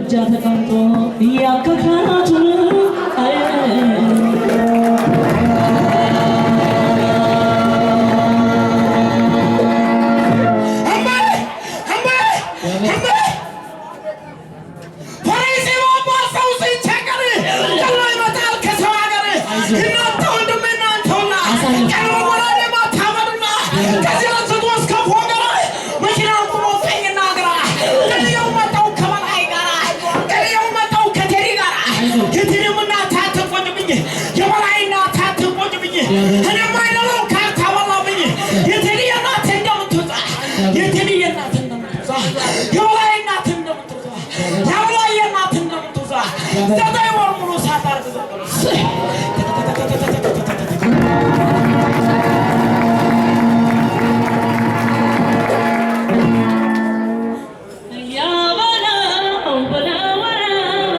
በምድጃ ተቀምጦ እያከካናቱን። እማዬ፣ እማዬ፣ እማዬ! ፈሪስ ሰው ሲቸገር ቀሎ ይመጣል ከሰው ሀገር። እናንተ ወንድሜ እናንተውና ቀን በጎራዴ ማታመዱና ከዚህ አንስቶ እስከ ፎገራ መኪና ቆሞ ቀኝና ግራ ቅልየው መጣው ከበላይ ጋራ፣ ቅልየው መጣው ከቴዲ ጋራ። የቴዲም እናት አትቆጭብኝ፣ የበላይ እናት አትቆጭብኝ። እኔም አይደለው ካርታ በላብኝ። የቴዲ እናት እንደምትወጣ፣ የቴዲ እናት እንደምትወጣ፣ የበላይ እናት እንደምትወጣ፣ የበላይ እናት እንደምትወጣ፣ 9 ወር ሙሉ ሳታርግ ዘ